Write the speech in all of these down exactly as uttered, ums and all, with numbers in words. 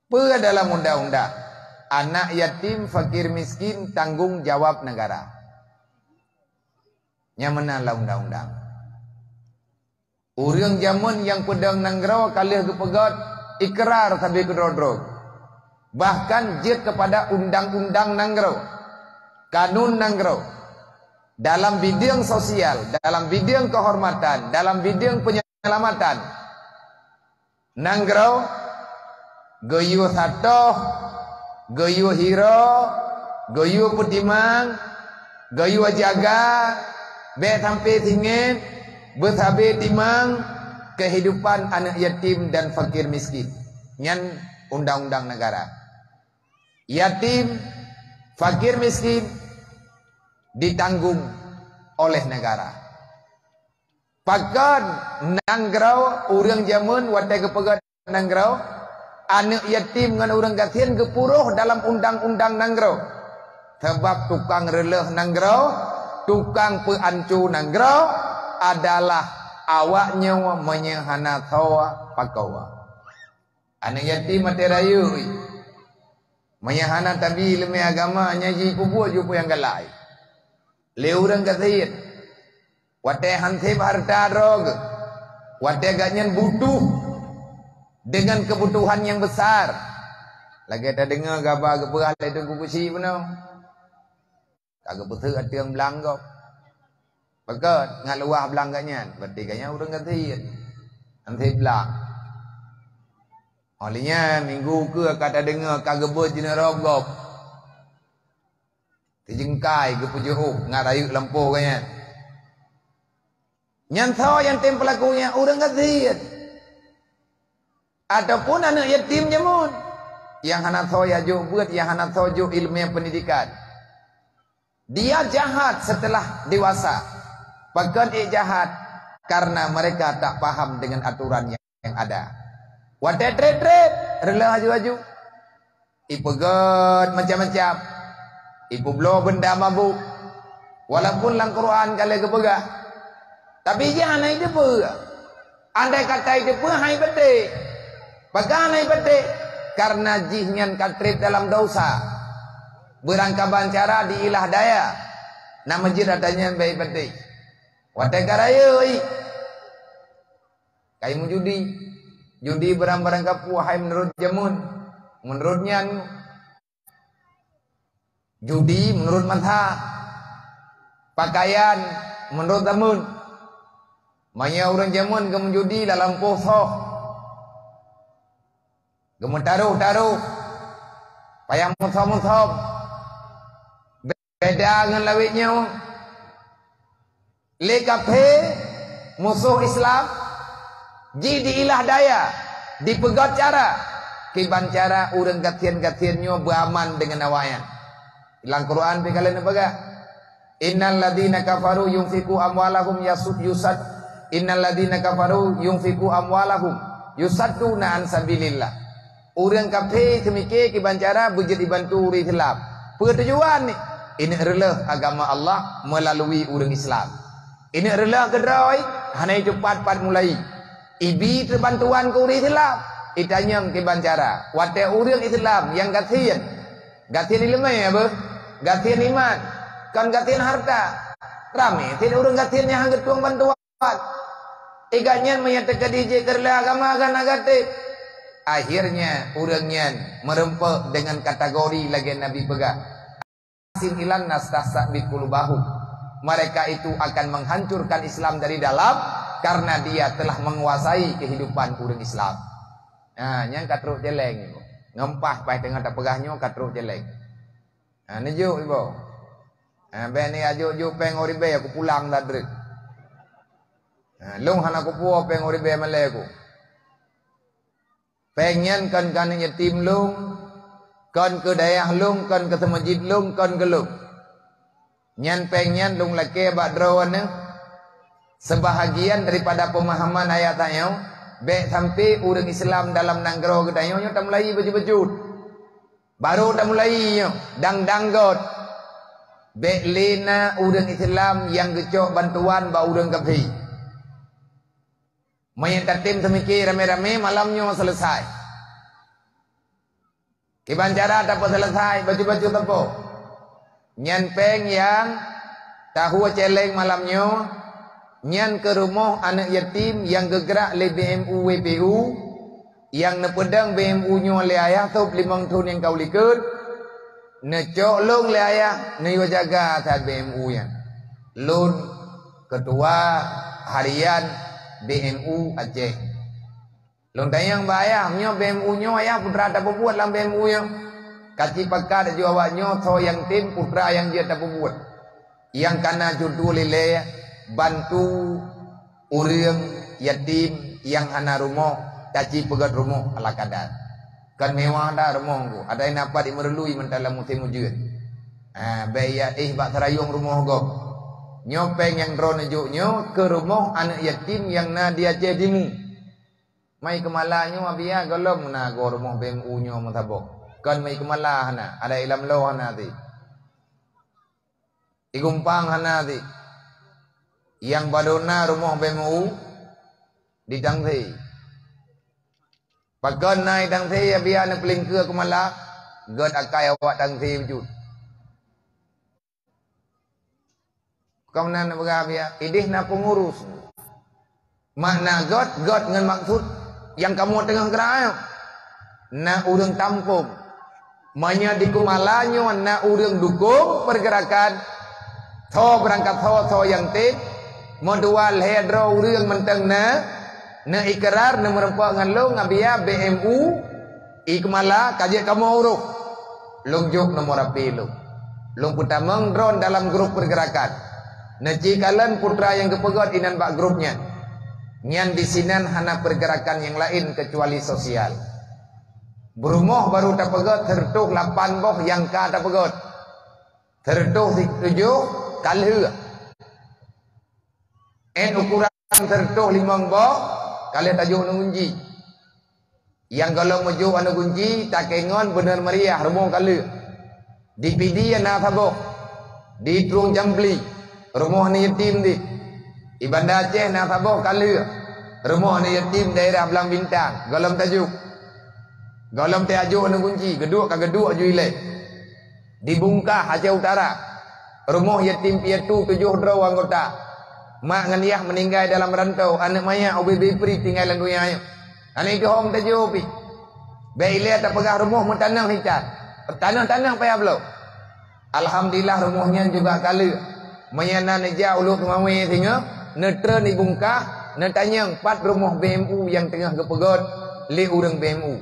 Peue dalam undang-undang? Anak yatim, fakir miskin, tanggung jawab negara. Nyang meunan lam undang-undang. Ureuëng jameun nyang peudong nanggroe ka lheueh geupeugét ikrar sabe keudroe-droe. Bahkan jeuet keupada undang-undang nanggroe, kanun nanggroe. Dalam bideueng sosial, dalam bideueng keuhormatan, dalam bideueng peunyelamatan. Nanggroe, geuyue satoh, geuyue hiroe, geuyue peutimang, geuyue jaga, bék sampai singet, beusabe timang keuhidupan aneuëk yatim dan fakir miskin. Nyan undang-undang negara. Yatim, fakir miskin ditanggung oleh negara. Pakon nanggroe ureuëng jameun watée geupeugét nanggroe, aneuëk yatim ngon ureuëng gasien geupuroh dalam undang-undang nanggroe. Sabab tukang reuleueh nanggroe, tukang peuanco nanggroe adalah awak nyoe meunyoe hana soe pakoe. Aneuëk yatim maté rayeuk. Meunyoe hana tabi ileumé agama, nyan jipeubuet ju peue nyang galak. Lé ureuëng gasien. Watée han seb hareuta droe geuh, watée gobnyan butuh deungon keubutuhan nyang besar. Lagée tadeungoe gaba geupeugah lé Teungku Kusi bunoe, ka geupeuseuek ateueng blang gob. Pakon ngat luwah blang gobnyan, berarti gobnyan ureuëng gasien. Han seb blang. Óh lheueh nyan, minggu keue ka tadeungoe ka geubeuet jinoe rop gob. Sijeungkai geupeujeuôh ngat rayeuk lampôh gobnyan. Nyan soe nyang tem peulaku nyan? Ureuëng gasien. Ataupun aneuëk yatim jameun. Nyang hana soe jak jok beuet, nyang hana soe jok ileumé peundidikan. Dia jahat setelah dewasa. Pakon ék jahat? Karena mereka tak paham dengan aturan yang ada. Watée treb-treb, reuleueh aju-aju. Ipeugét macam-macam. Ipeubloe beunda mabök. Walaupun lam Quran ka lheueh geupeugah. Tapi jih hana jiteupeue. Andai kata jiteupeue, han jipatéh. Pakon han jipatéh? Karena jih nyan ka treb dalam dosa. Beurangkaban cara diilah daya. Na meujeuet ata nyan bék jipatéh. Watée ka rayeuk, kai meujudi. Judi barang-barang kapue hai meunurot jameun. Meunurot nyan, judi meunurot masa. Pakaian meunurot jameun. Meunyoe ureuëng jameun geumeujudi lam lampôh soh, geumeutaroh-taroh, payah musom-musom. Beda ngon lawét nyoe. Lé kaphé, musoh Islam, jih diilah daya, dipeugét cara, kiban cara ureuëng gasien-gasien nyoe beuaman deungon awaknyan. Lam Quran pih ka lheueh neupeugah, "Innal ladzina kafaru yunfiqu amwalahum yasu-, yusad-, innal ladzina kafaru yunfiqu amwalahum yusadduna an sabilillah." Ureuëng kafé seumike kiban cara beujeuet jibantu ureuëng Islam. Peue tujuan ni? Ineuk reuleueh agama Allah meulalui ureuëng Islam. Ineuk reuleueh keudroe, hana jiteupat pat mulai. Ibi teubantuan keu ureuëng Islam, itanyong kiban cara. Watée ureuëng Islam nyang gasien, gasien ileumé apa? Gasien iman, kon gasien harta. Ramé cit ureuëng gasien nyang han geutueng bantuan. Igat nyan meunyo teukeudi jeuet keu reuleueh agama, hana gatéh. Akhirnya ureuëng nyan meureumpok deungon kategori lagée Nabi peugah, "Sin ilan nas tahsabit qulubahum." Mereka itu akan menghancurkan Islam dari dalam karena dia telah menguasai kehidupan ureuëng Islam. Ha, nyan ka trok jeleng. Ngeumpah paih teungoh tapeugah nyoe ka trok jeleng. Ha, neujok iboh. Ha, bék ni ajok-jok péng ribée, aku pulang ladrek. Ha, lôn hana kupuwoe péng ribée malée ku. Péng nyan kon keu aneuëk yatim lôn, kon keu dayah lôn, kon keu seumeujid lôn, kon keu lôn. Nyan péng nyan lôn lakée bak droeneuh. Seubahagian daripada peumahaman ayat tanyoe, bék sampai ureuëng Islam dalam nanggroe geutanyoe nyoe tamulai bacut-bacut. Barô tamulai nyoe, dang-dang göt. Bék lé na ureuëng Islam nyang geucok bantuan bak ureuëng kafé. Meunyoe tatem seumike ramé-ramé, malam nyoe seuleusai. Kiban cara tapeuseuleusoe bacut-bacut teupeu. Nyan péng nyang tahue céléng malam nyoe, nyan keu rumoh aneuëk yatim nyang geugrak lé B M U W P U, nyang neupeudong B M U nyoe lé ayah sôb limong thon nyang ka u likot, neucok lôn lé ayah neuyue jaga that B M U nyan. Lôn keutua harian B M U Aceh. Lôn tanyong bak ayah, "Meunyoe B M U nyoe ayah peue teuma tapeubuet lam B M U nyoe?" Ka jipakat laju awak nyoe soe nyang tem peue teuma nyang jeuet tapeubuet. Nyang kana judul ilée bantu ureuëng yatim nyang hana rumoh, ka jipeugét rumoh ala kadar. Kon mewah that rumoh geuh, ada nyang dapat meurului mantong lam musém ujeuen. Ha, bék ya éh bak seurayong rumoh gob. Nyoe péng nyang droeneuh jok nyoe keu rumoh aneuëk yatim nyang na di Aceh Timu. Mai Keumala nyoe Abiya gohlom na goe rumoh B M U nyoe meusaboh. Kon mai Keumala hana, ada ilam lo hana ti. Di Gumpang hana ti. Nyang padum na rumoh B M U di Tangse. Pakon na di Tangse Abiya neupeulingkeue Keumala, gét akai awak Tangse beujeuet. Kon na neupeugah Abiya, ideh na peungurus. Makna gét, gét ngon maksud nyang kamoe teungoh geura nyoe. Na ureuëng tampông. Meunyoe di Keumala nyoe na ureuëng dukong peurgeurakan, soe beurangkat soe, soe nyang tem, meudua lhée droe ureuëng mantong na, neuikrar, neumeureumpok ngon lôn Abiya B M U, I Keumala ka jeuet kamoe uroh. Lôn jok nomor H P lôn. Lôn peutamong droen dalam grup peurgeurakan. Neuci kalon peue teuma nyang geupeugét inan bak grup nyan. Nyan disinan hana peurgeurakan nyang laén keucuali sosial. Beurumoh barô tapeugét sireutôh lapan boh nyang ka tapeugét. Sireutôh tujoh ka lheueh. Ét ukuran sireutôh limong boh ka lheueh tajok aneuëk gunci. Nyang gohlom meujok aneuëk gunci, takengon beuneueh meriah rumoh ka lheueh. Di Pidie na saboh, di Trueng Jambli, rumoh aneuëk yatim di. Di Banda Aceh na saboh ka lheueh, rumoh aneuëk yatim daerah Blang Bintang, gohlom tajok. Gohlom tajok aneuëk gunci, geuduek ka geuduek ju ilée. Di Bungkah, Aceh Utara, rumoh yatim piatu tujoh droe anggota. Mak ngon yah meuninggai dalam rantau, aneuëk manyak ubé-bé pri tinggai lam donya nyoe. Aneuëk geuhom tajok pih. Bék ilée tapeugah rumoh meutanoh hitan. Tanoh-tanoh payah bloe. Alhamdulillah rumoh nyan juga ka lheueh. Meunyoe na neujak u Lhokseumawe singoh, neutreun di Bungkah, neutanyong pat rumoh B M U nyang teungoh geupeugét lé ureuëng B M U.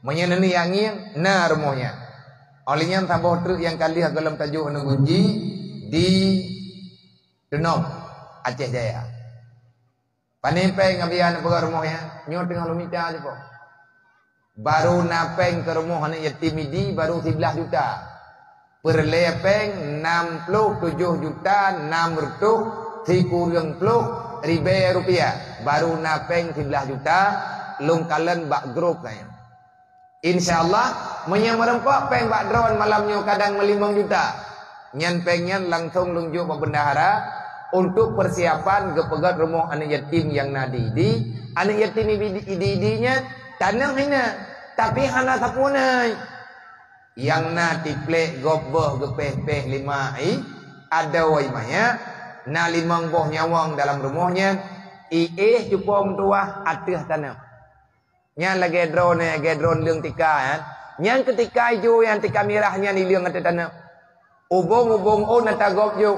Meunyoe na neujak ngieng, na rumoh nyan. Óh lheueh nyan saboh treuk nyang ka lheueh gohlom tajok aneuëk gunci di Teunong, Aceh Jaya. Pane péng Abiya neupeugah rumoh nyan? Nyoe teungoh lôn mita jipoh. Barô na péng keu rumoh aneuëk yatim Idi barô siblaih juta. Peureulée péng nam ploh tujoh juta nam reutôh sikureueng ploh ribée rupiah. Barô na péng siblaih juta, lôn kalon bak grup nyan. Insya Allah, meunyoe meureumpok péng bak droen malam nyoe kadang meulimong juta, nyan péng nyan langsong lôn jok bak bendahara untuk persiapan geupeugét rumoh aneuëk yatim nyang na di, di aneuëk yatim di, di, di, di nyan tanoh hina, tapi hana sapeue nai. Nyang na tiplek gob boh geupéh-péh lima i, adoe i manyak, na limong boh nyawöng dalam rumoh nyan, i éh cupo meutuwah ateueh tanoh. Nyan lagée droeneuh, lagée droen leueng tika nyan. Nyan keutika ijo nyan tika mirah nyan ileueng ateueh tanoh. Ubong-ubong ôn ata gob jok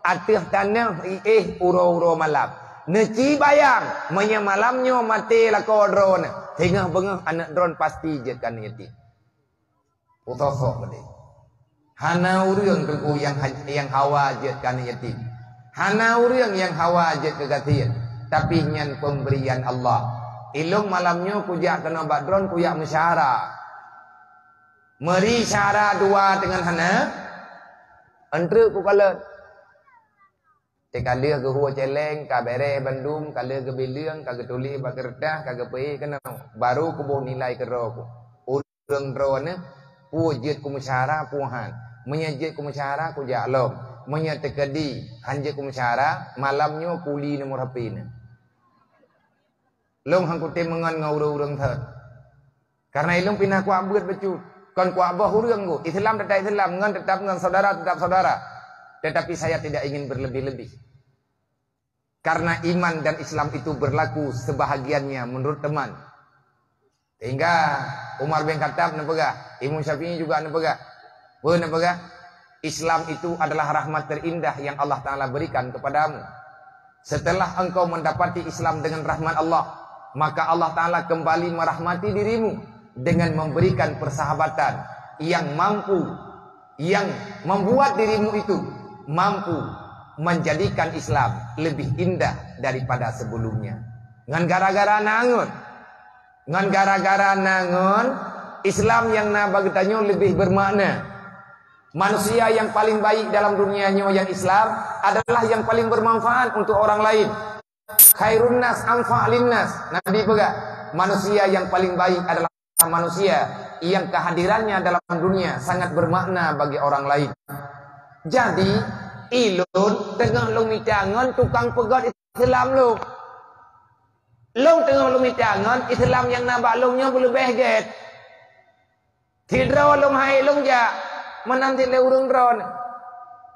ateueh tanoh i éh uroe-uroe malam. Neuci bayang, meunyoe malam nyoe maté lakoe droeneuh, singoh beungoh aneuëk droen pasti jeuet keu aneuëk yatim. Putôh sok geude. Hana ureuëng teungku nyang ha-, nyang hawa jeuet keu aneuëk yatim. Hana ureuëng nyang hawa jeuet keu gasien, tapi nyan peumberian Allah. Ilôn malam nyoe kujak keunoe bak droen kujak meusyara. Meuri syara dua teungon hana, eunteuk kukalon. Teuka lheueh geuhue céléng, ka béreh bandum, ka lheueh geubileueng, ka geutuléh bak keureutah, ka geupeuék keunoe, baru kuboh nilai keudroe ku. Ureuëng droeneuh, peue jeuet keu meusyara, peue han. Meunyoe jeuet keu meusyara, kujak lom. Meunyoe teukeudi han jeuet keu meusyara, malam nyoe kuli nomor H P neuh. Lôn han kutem meungon ngon ureuëng-ureuëng thon. Kareuna ilôn pih na kuabeuet bacut. Kon kuaboh ureuëng ku, Islam tetap Islam, ngon tetap ngon, saudara tetap saudara. Tetapi saya tidak ingin berlebih-lebih. Karena iman dan Islam itu berlaku sebahagiannya menurut teman. Sehingga Umar bin Khattab neupeugah, Imam Syafi'i juga neupeugah. Peue neupeugah? Islam itu adalah rahmat terindah yang Allah Ta'ala berikan kepadamu. Setelah engkau mendapati Islam dengan rahmat Allah, maka Allah Ta'ala kembali merahmati dirimu dengan memberikan persahabatan yang mampu, yang membuat dirimu itu mampu menjadikan Islam lebih indah daripada sebelumnya. Ngon gara-gara na ngon, ngon gara-gara na ngon, Islam nyang na bagi tanyoe lebih bermakna. Manusia yang paling baik dalam dunia nyoe nyang Islam adalah yang paling bermanfaat untuk orang lain. Khairun nas anfa' linnas. Nabi peugah, manusia yang paling baik adalah manusia yang kehadirannya dalam dunia sangat bermakna bagi orang lain. Jadi, ilôn teungoh lôn mita ngon tukang peugöt Islam lôn. Lôn teungoh lôn mita ngon Islam nyang na bak lôn nyoe beuleubeh gét. Sidroe lôn hai lôn jak, meunan cit lé ureuëng droeneuh.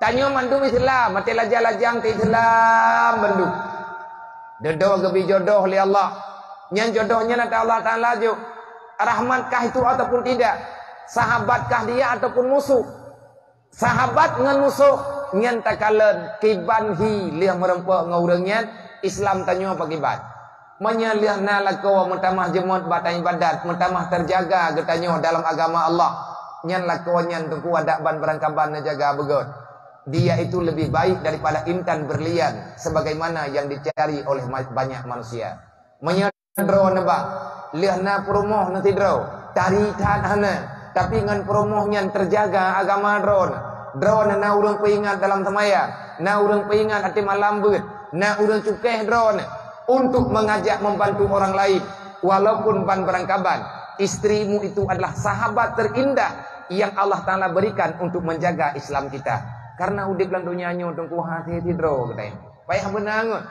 Tanyoe mandum Islam, maté lajang-lajang teu Islam bandum. Dudoe geubi jodoh lé Allah. Nyan jodoh nyan ata Allah Ta'ala jok. Rahmat kah itu ataupun tidak? Sahabat kah dia ataupun musuh? Sahabat ngon musoh nyan takalon kiban hi lheueh meurumpok ngon ureuëng nyan, Islam tanyoe pakiban. Meunyoe lheueh na lakoe meutamah jeumöt bak ibadat, meutamah teujaga geutanyoe dalam agama Allah, nyan lakoe nyan teungku adak ban beurangkaban neujaga beugöt. Dia itu lebih baik daripada intan berlian sebagaimana yang dicari oleh ma-, banyak manusia. Meunyoe droeneuh bak, lheueh na peurumoh neusidroe, tari that hana, tapi ngon peurumoh nyan teujaga agama droeneuh. Droeneuh na ureuëng peuingat dalam seumayang, na ureuëng peuingat até malam beuet, na ureuëng cukéh droeneuh untuk mengajak membantu orang lain, walaupun ban beurangkaban. Istrimu itu adalah sahabat terindah yang Allah Ta'ala berikan untuk menjaga Islam kita. Karena udeb lam dunia nyoe teungku hase sidroe geutanyoe. Payah beuna ngon.